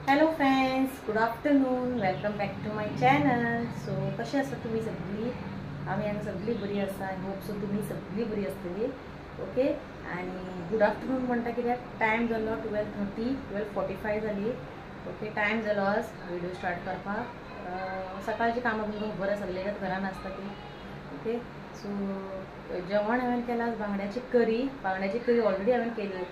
Hello friends, good afternoon, welcome back to my channel. So कशें आसा तुमी सगळीं? आमी हांगा सगळीं बरी आसा. I hope so तुमी सगळीं बरी आसतली. ओके, आनी गुड आफ्टरनून म्हणटा कित्याक टायम जालो 12:30 12:45 जाली. ओके, टायम जालो आज व्हिडिओ स्टार्ट करपाक. सकाळची कामां तुमकां खबर आसा, सगळ्याच घरान आसता ती. ओके, सो जेवण हांवें केलां बांगड्याची करी. बांगड्याची करी ऑलरेडी हांवें केली,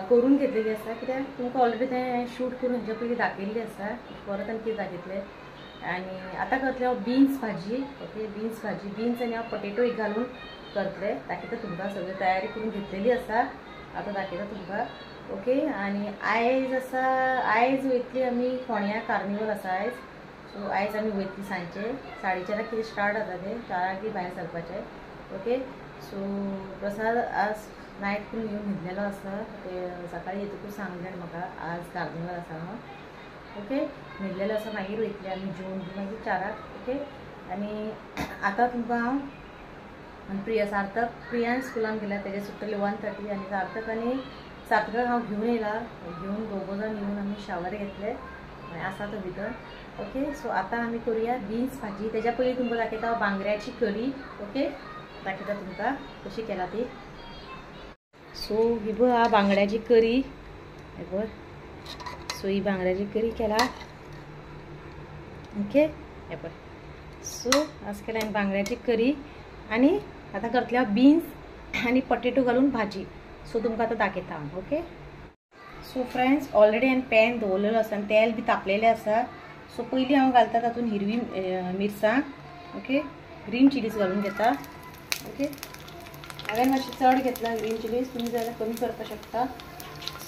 करून घेतलेली आसा, कित्याक तुमकां ऑलरेडी तें शूट करून हेच्या पयलीं दाखयल्ली आसा, परत आनी कितें दाखयतलें. आनी आतां करतलें हांव बीन्स भाजी. ओके, बीन्स भाजी, बीन्स आनी हांव पटेटो एक घालून करतलें. दाखयता तुमकां, सगळी तयारी करून घेतलेली आसा, आतां दाखयता तुमकां. ओके, आनी आयज आसा, आयज वयतली आमी फोंड्या, कार्निवल आसा आयज. सो आयज आमी वयतली सांजचे 4:30 कितें स्टार्ट जाता तें, 4 भायर सरपाचें. ओके, सो प्रसाद आज नायट करून येवन न्हिदलेलो आसा, ते सकाळी येतकूच सांगलें म्हाका आज कार्निवल आसा म्हणून. ओके, न्हिदलेलो आसा, मागीर वयतली आमी जेवन मागीर 4. ओके, आनी आतां तुमकां हांव प्रिया सार्थक, प्रियान स्कुलान गेल्या, तेजे सुट्टले 1:30. आनी सार्थक आनी सार्थकाक हांव घेवन येयला, घेवन दोगो जाण येवन आमी शावर घेतले, आसा तो भितर. ओके, सो आतां आमी करुया बीन्स भाजी. तेज्या पयलीं तुमकां दाखयता हांव बांगड्याची करी. ओके, दाखयता तुमकां कशी केला ती. सो ही पळय हा बांगड्याची करी, हे पळय. सो ही बांगड्याची करी केला. ओके, हे पळय. सो आज केला हांवें बांगड्याची करी. आनी आतां करतले हांव बीन्स आनी पटेटो घालून भाजी. सो तुमकां आतां दाखयता हांव. ओके, सो फ्रेंड्स, ऑलरेडी हांवें पॅन दवरलेलो आसा आनी तेल बी तापलेलें आसा. सो पयलीं हांव घालता तातूंत हिरवी मिरसांग. ओके, ग्रीन चिलीज घालून घेता. ओके, हांवें मातशें चड घेतला ग्रीन चिलीज, तुमी जाल्यार कमी करपाक शकता.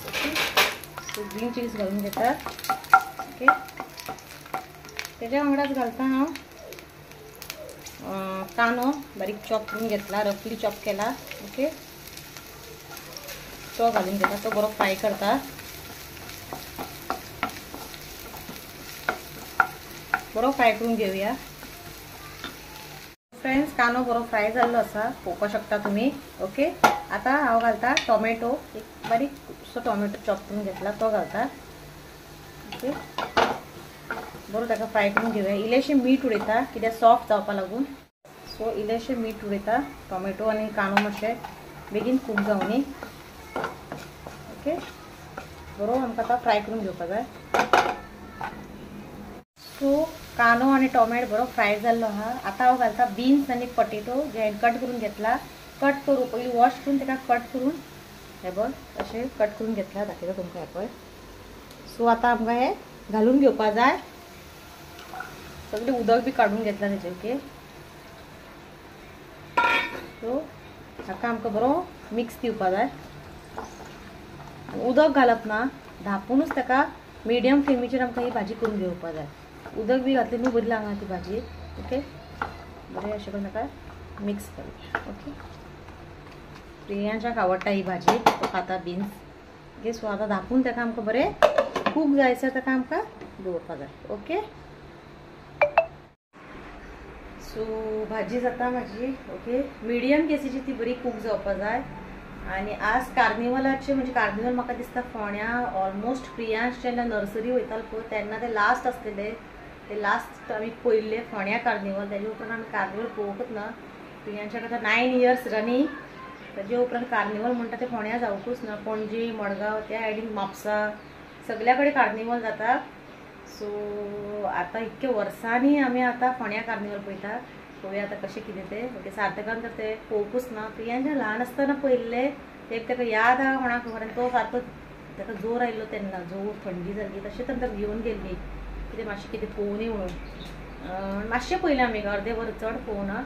ओके, सो ग्रीन चिलीज घालून घेता. ओके, तेज्या वांगडाच घालता हांव कांदो, बारीक चॉप करून घेतला, रफली चॉप केला. ओके, तो घालून घेता, तो बरो फ्राय करता. बरो फ्राय करून घेवया. फ्रेंड्स, कांदो बरो फ्राय जाल्लो आसा, पळोवपाक शकता तुमी. ओके, आतां हांव घालता टोमॅटो, एक बारीकसो टोमॅटो चॉप करून घेतला तो घालता. ओके, बरो ताका फ्राय करून घेवया. इल्लेशें मीठ उडयता कित्याक सॉफ्ट जावपा लागून. सो इल्लेशें मीठ उडयता, टोमॅटो आनी कांदो मातशें बेगीन कूक जावनी. ओके, बरो आमकां आतां फ्राय करून घेवपा जाय. सो कांदो आनी टोमॅटो बरो फ्राय जाल्लो आहा. आतां हांव घालता बीन्स आनी पटेटो जे हांवें कट करून घेतला. कट करून पयलीं वॉश करून ताका कट करून हे पळय अशें कट करून घेतला, दाखयता तुमकां हे पळय. सो आतां आमकां हें घालून घेवपा जाय. सगळें उदक बी काडून घेतला तेजें. ओके, सो हाका आमकां बरो मिक्स दिवपा जाय. उदक घालप ना, धांपुनूच ताका मिडियम फ्लेमीचेर आमकां ही भाजी करून घेवपा जाय. उदक बी घातली न्हू बरी लागना ती भाजी. ओके, बरें अशें करून ताका मिक्स करूया. ओके, प्रियांशाक आवडटा ही भाजी, तो खाता बीन्स. ओके, सो आतां धांपून ताका आमकां बरें कूक जायसर ताका आमकां दवरपा जाय. ओके, सो भाजी जाता म्हाजी. ओके, मिडियम गॅसीची ती बरी कूक जावपा जाय. आनी आज कार्निवलाचे, म्हणजे कार्निवल म्हाका दिसता फोंड्या ऑलमोस्ट प्रियांश जेन्ना नर्सरी वयतालो पळय तेन्ना ते लास्ट आसलेले, ते लास्ट आमी पळयल्ले फोंड्या कार्निवल. तेजे उपरांत आमी कार्निवल पळोवंकच ना. प्रियांशाक आतां 9 इयर्स रनींग, तेजे उपरांत कार्निवल म्हणटा ते फोंड्या जावंकूच ना. पणजी, मडगांव त्या सायडीन, म्हापसा सगल्या कडेन कार्निवल जाता. सो आतां इतके वर्सांनी आमी आतां फोंड्या कार्निवल पळयता. पळोवया आतां कशें कितें तें. ओके, सार्थकान तर तें पळोवंकूच ना. प्रियांशा ल्हान आसतना पळयल्लें, तें ताका याद आहा कोणाक खबर. आनी तो सारको ताका जोर आयिल्लो तेन्ना, जोर थंडी जाल्ली, तशें तांकां घेवन गेल्ली कितें मातशें कितें पळोवनी म्हणून. मातशें पळयलें आमी, अर्दें वर चड पळोवना.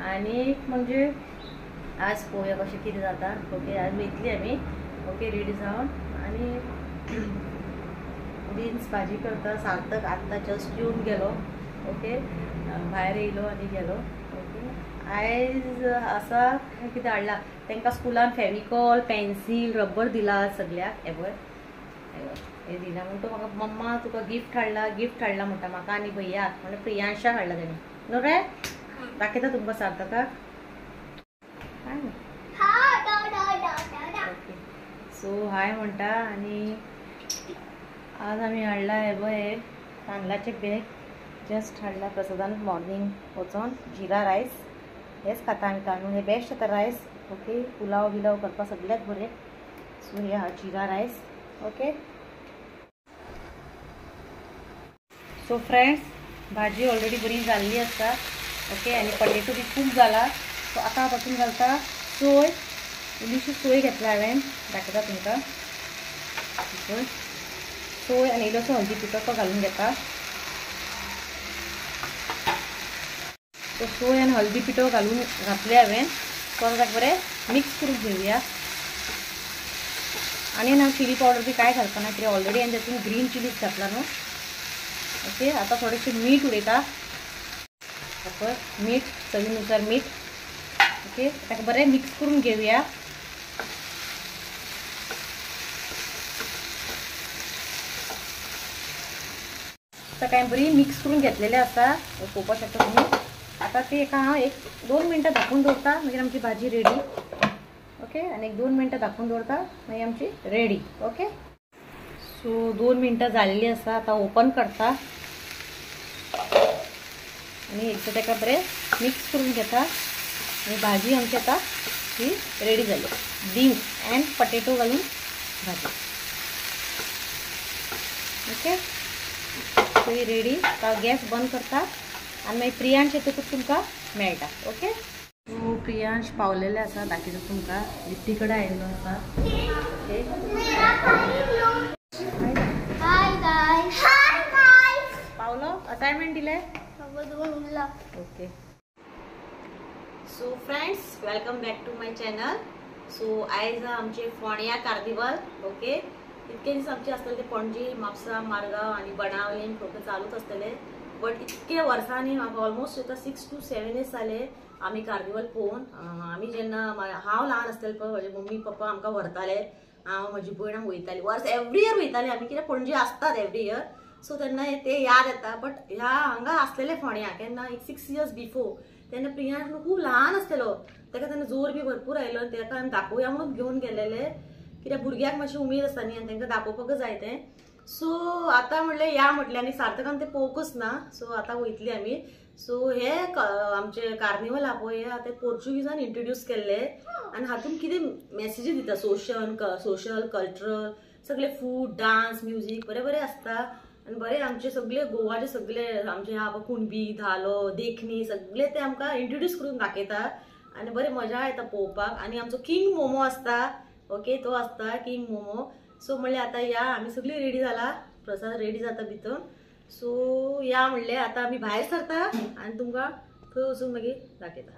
आनी म्हणजे आज पळोवया कशें कितें जाता. ओके, आज वयतली आमी. ओके, रेडी जावन आनी बीन्स भाजी करता. सार्थक आत्तां जस्ट येवन गेलो. ओके, भायर येयलो आनी गेलो. ओके, आयज आसा कितें हाडला तांकां स्कुलान, फेविकॉल, पेन्सील, रबर दिला सगळ्याक. हे पळय हे दिला म्हण तो म्हाका, मम्मा तुका गिफ्ट हाडला, गिफ्ट हाडला म्हणटा म्हाका आनी भैयाक, म्हणल्यार प्रियांशाक हाडला तेणी. न्हू रे, दाखयता तुमकां सार्थकाक. ओके, सो हाय म्हणटा. आनी आज आमी हाडला हे पळय तांदळाचे बॅग जस्ट हाडला प्रसादान मॉर्निंग वचोन जिरा रायस हेच खाता आमी तांदूळ हे बेस्ट जाता रायस ओके पुलाव बिलाव करपाक सगळ्यात बरें सो हे आहा जिरा रायस ओके। सो फ्रेंड्स भाजी ऑलरेडी बरी जाल्ली आसा ओके आनी पटेटो बी खूब जाला सो आतां हांव तातूंत घालता सोय इल्लीशी सोय घेतला हांवें दाखयता तुमकां सोय आनी इल्लोसो हळदी पिठो तो घालून घेता। तो सोय आनी हळदी पिठो घालून घातले हांवें तो आतां ताका बरें मिक्स करून घेवया। आनी ना चिली पावडर बी कांय घालपा ना कित्याक ऑलरेडी हांवें तातूंत ग्रीन चिलीज घातला न्हू ओके। आतां थोडेशें मीठ उडयता पळय मीठ चवीनुसार मीठ ओके ताका बरें मिक्स करून घेवया। आतां कांय बरी मिक्स करून घेतलेले आसा पळोवपाक शकता तुमी। आतां ती एका हांव एक 2 मिनटां धाकून दवरता मागीर आमची भाजी रेडी ओके। आनी एक 2 मिनटां धाकून दवरता मागीर आमची रेडी ओके। सो 2 मिनटां जाल्ली आसा आतां ओपन करता आनी एकदां ताका बरें मिक्स करून घेता आनी भाजी आमची आतां ही रेडी जाली बीन्स एंड पटेटो घालून भाजी ओके। सो ही रेडी आतां गॅस बंद करता आनी मागीर प्रियांश येतकूच तुमकां मेळटा ओके। सो प्रियांश पावलेले आसा दाखयता तुमकां लिफ्टी कडेन आयिल्लो आसा ओके। पावलो असायनमेंट दिले okay. So friends welcome back to my channel. So आयज आमचे फोंड्या कार्निवल ओके। इतके दीस आमचे आसतले ते पणजी म्हापसा मारगांव आनी बाणावलीन फक्त चालूच आसतले बट इतके वर्सांनी म्हाका ऑलमोस्ट आतां 6 to 7 years जाले आमी कार्निवल पळोवन। आमी जेन्ना हांव ल्हान आसतलें पळय म्हजे मम्मी पप्पा आमकां व्हरताले हांव म्हजी भयण वयताली वर्स एवरी इयर वयताली आमी कित्याक पणजी आसतात एवरी इयर सो तेन्ना ते याद येता। बट ह्या हांगा आसलेले फोंड्या केन्ना एक 6 इयर्स बिफोर तेन्ना प्रियांश खूब ल्हान आसलेलो ताका तेन्ना जोर बी भरपूर आयलो ताका आमी दाखोवया म्हणून घेवन गेलेले कित्याक भुरग्यांक मातशी उमेद आसता न्ही आनी तांकां दाखोवपाकच जाय तें। सो आतां म्हणलें या म्हटलें आनी सार्थकान तें पळोवंकच ना सो आतां वयतली आमी। सो हे आमचे कार्निवल आहा पळय हे आतां पोर्चुगीजान इंट्रोड्यूस केल्ले आनी हातूंत कितें मॅसेजी दिता सोशल कल्चरल सगळे फूड डांस म्युजीक बरें बरें आसता आनी बरें आमचे सगळे गोवाचे सगळे आमचे आहा पळय कुणबी धालो देखणी सगळे ते आमकां इंट्रोड्यूस करून दाखयता आनी बरें मजा येता पळोवपाक। आनी आमचो किंग मोमो आसता ओके तो आसता किंग मोमो। सो म्हणलें आतां या आमी सगळीं रेडी जाला प्रसाद रेडी जाता भितर सो या म्हणलें आतां आमी भायर सरता आनी तुमकां थंय वचून मागीर दाखयता।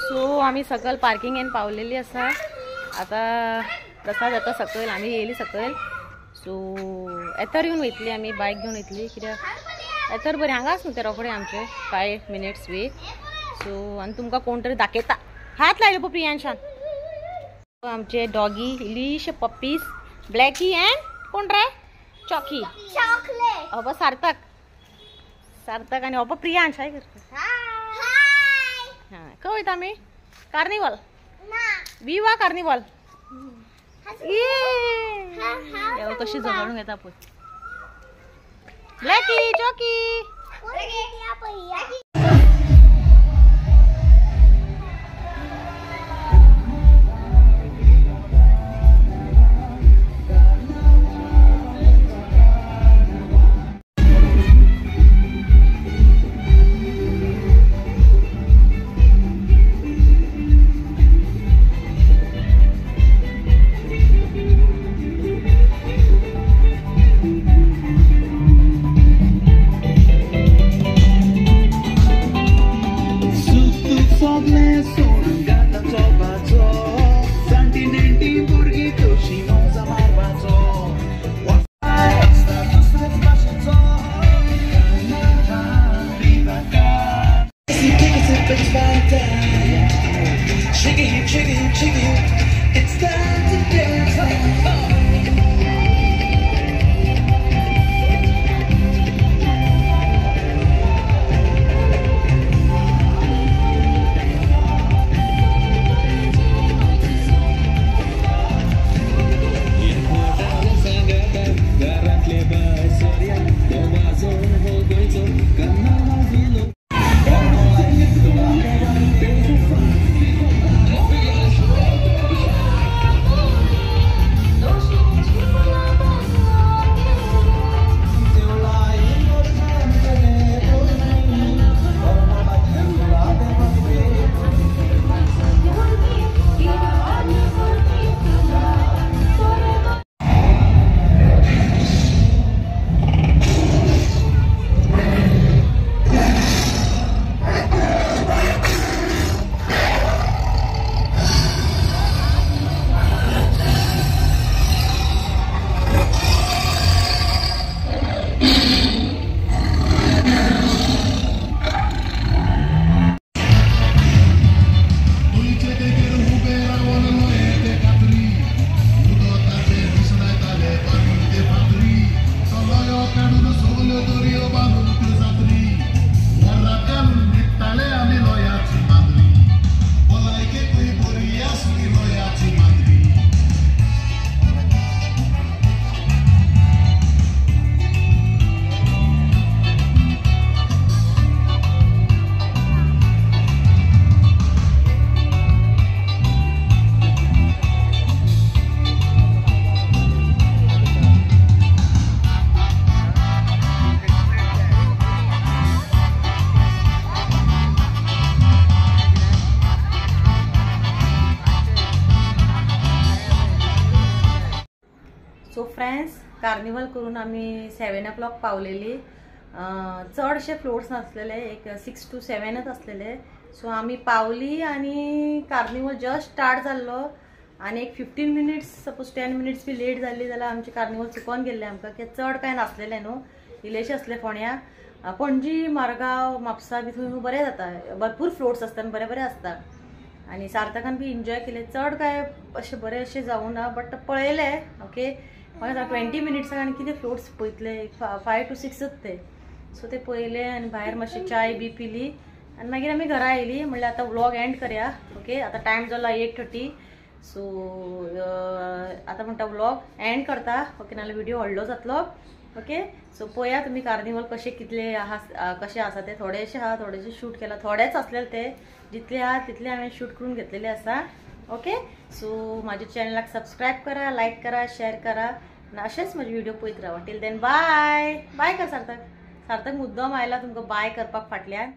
सो आमी सकयल पार्किंगेन पावलेली आसा आतां प्रसाद जाता सकयल आमी येयली सकयल। सो येतर येवन वयतली आमी बायक घेवन वयतली कित्याक येतर बरें हांगाच न्हू ते रोखडे आमचे 5 मिनट्स वे। सो आनी तुमकां कोण तरी दाखयता हात लायलो पळय प्रियांशान आमचे डॉगी इल्लीशे पप्पीज ब्लॅकी अँड कोण रे चॉकी अबो सार्थक सार्थक आनी अबो प्रियांश हाय करता हां खंय वयता आमी कार्निवल विवा कार्निवल ये कशी झगडून घेता पळय ब्लॅकी चॉकी कार्निवल करून आमी 7 o'clock पावलेली. चडशे फ्लोट्स नासलेले, एक 6 to 7 आसलेले. सो आमी पावली आनी कार्निवल जस्ट स्टार्ट जाल्लो आनी एक 15 मिनिट्स सपोज 10 मिनिट्स बी लेट जाल्ली जाल्यार आमचें कार्निवल चुकोन गेल्लें आमकां, कित्याक चड कांय नासलेलें न्हू, इल्लेशें आसलें फोंड्या. पणजी, मारगांव, म्हापसा बी थंय बरें जाता, भरपूर फ्लोट्स आसता आनी बरें बरें आसता. आनी सार्थकान बी एन्जॉय केलें, चड कांय अशें बरें अशें जावूं ना बट पळयलें. ओके, म्हाका 20 मिनिट्साक आनी कितें फ्लोट्स पळयतले, 5 to 6 ते. सो ते पळयले आनी भायर मातशी चाय बी पिली आनी मागीर आमी घरा आयली. म्हणल्यार आतां व्लॉग एंड करया. ओके, आतां टायम जालो 8:30. सो आतां म्हणटा व्लॉग एंड करता. ओके, नाल्यार व्हिडिओ व्हडलो जातलो. ओके, सो पळया तुमी कार्निवल कशें कितले आहा, कशें आसा ते. थोडेशे आहा, थोडेशे शूट केला, थोडेच आसलेले ते, जितले आहा तितले हांवें शूट करून घेतलेले आसा. ओके, सो म्हाज्या चॅनलाक सबस्क्रायब करा, लायक करा, शेअर करा आनी अशेंच म्हजे व्हिडिओ पळयत रावा. टील then बाय बाय कर सार्थक. सार्थक मुद्दम आयला तुमकां बाय करपाक फाटल्यान.